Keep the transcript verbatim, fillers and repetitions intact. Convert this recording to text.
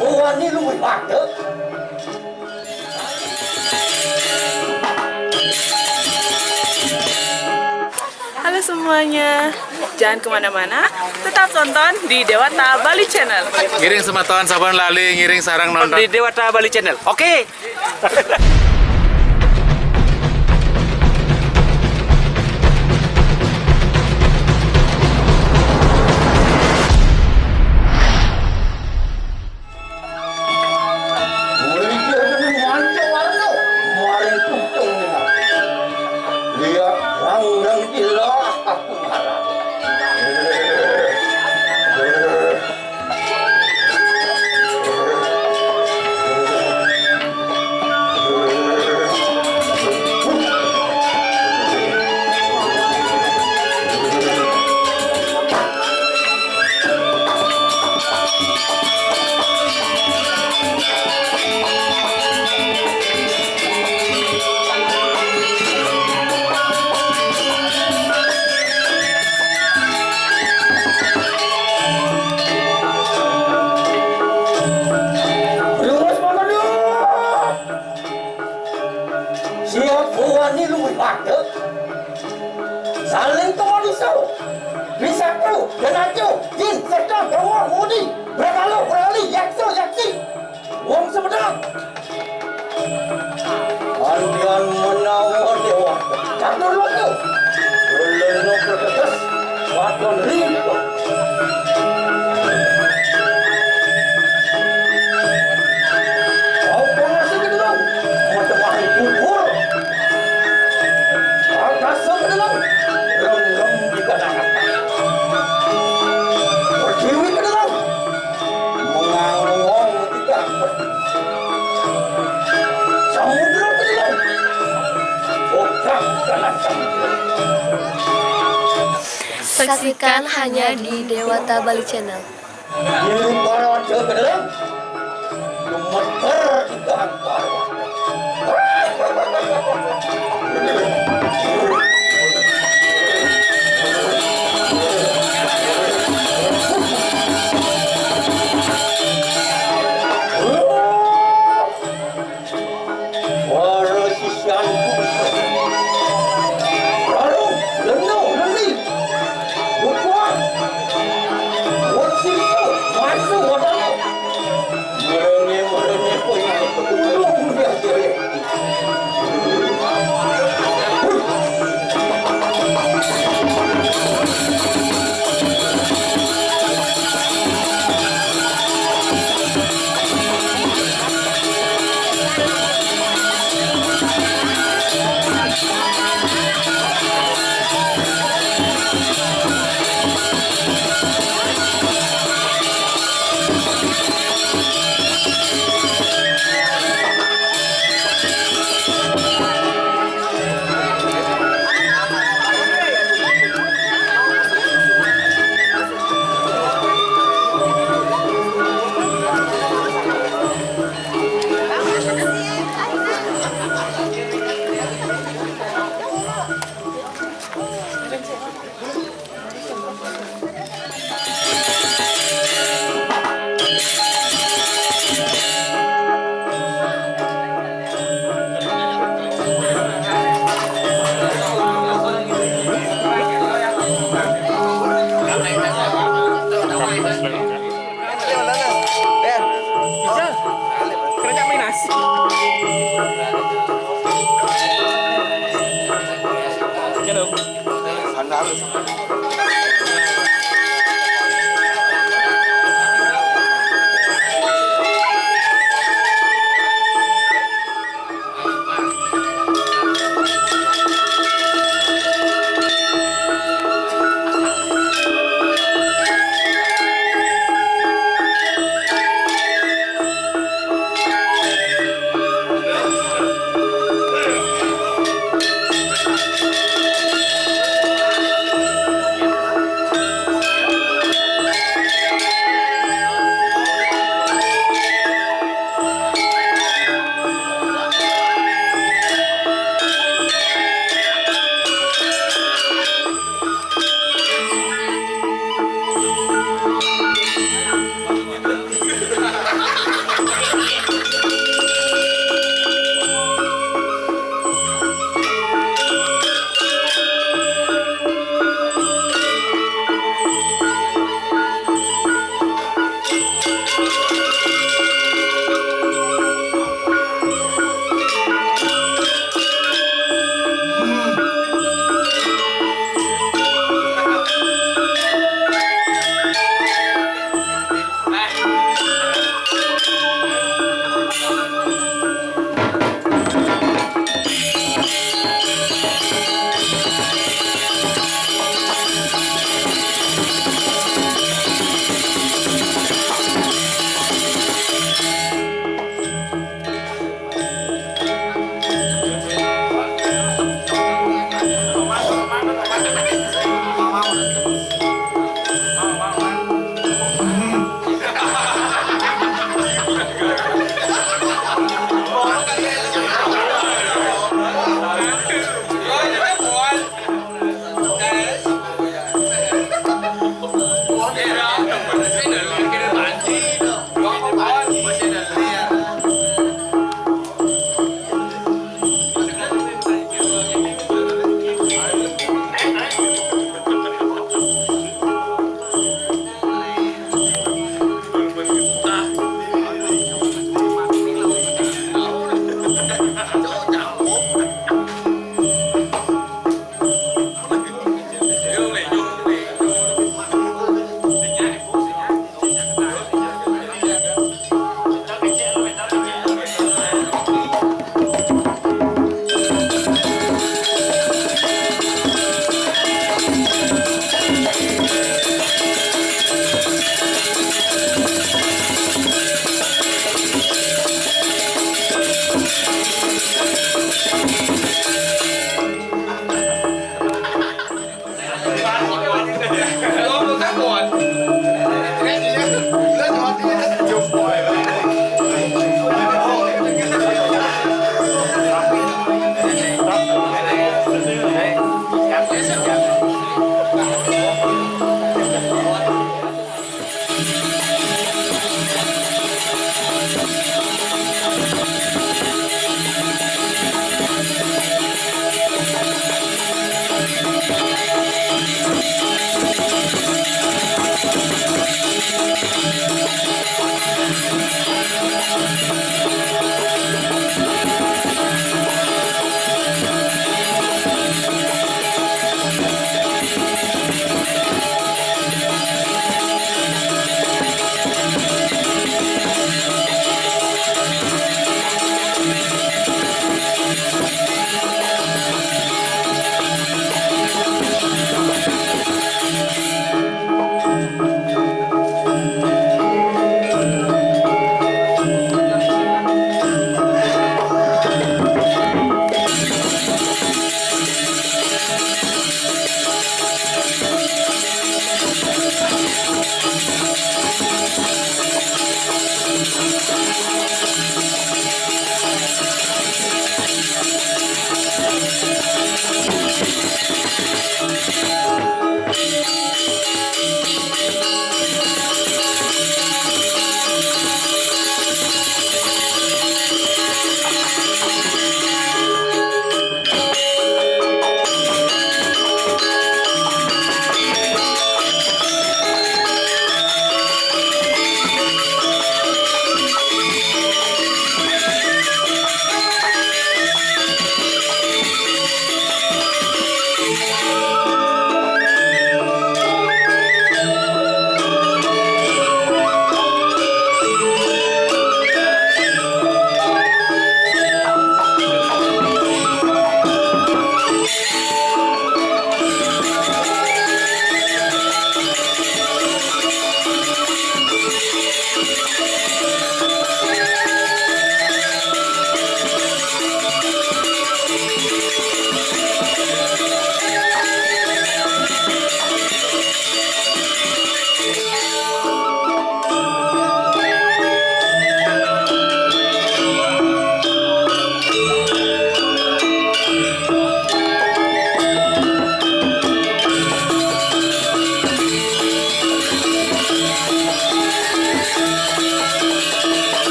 Wani luwih mantep. Halo semuanya, jangan kemana-mana, tetap tonton di Dewata Bali Channel. Ngiring semeton sampun lali, ngiring sareng nonton di Dewata Bali Channel. Oke. Mriki enten manca warna, maring putung. Lihat rang-rang ilah aku ngarang. Terus, Pak Gede. Siap wani luwih mantep. Saling tumodisa. Bisa tu, kenaco, jin, setan, dewa, mudi, berkalo, berali, yakso, yaksi. Wong Sumedang. Andian menawa dewa. Catur loka. Lelena pertetes. Waton rimba. Apa nasi kedua? Matemahi kubur. Angkasa kedua. Rem-rem di kadang. Pertiwi kedua. Mengawang di kadang. Samudra kedua. Otak dalam samudra. Saksikan hanya di Dewata Bali Channel. Ini para warga kedua. Gemeter di kadang. Para sisyanku. Lalu, lenu, leni. Bukuan. Wong sisya, masuk wadahnya. Merene, merene, kowe nang kekulung dia, dia. Bisa. Kerja main nasi. Halo.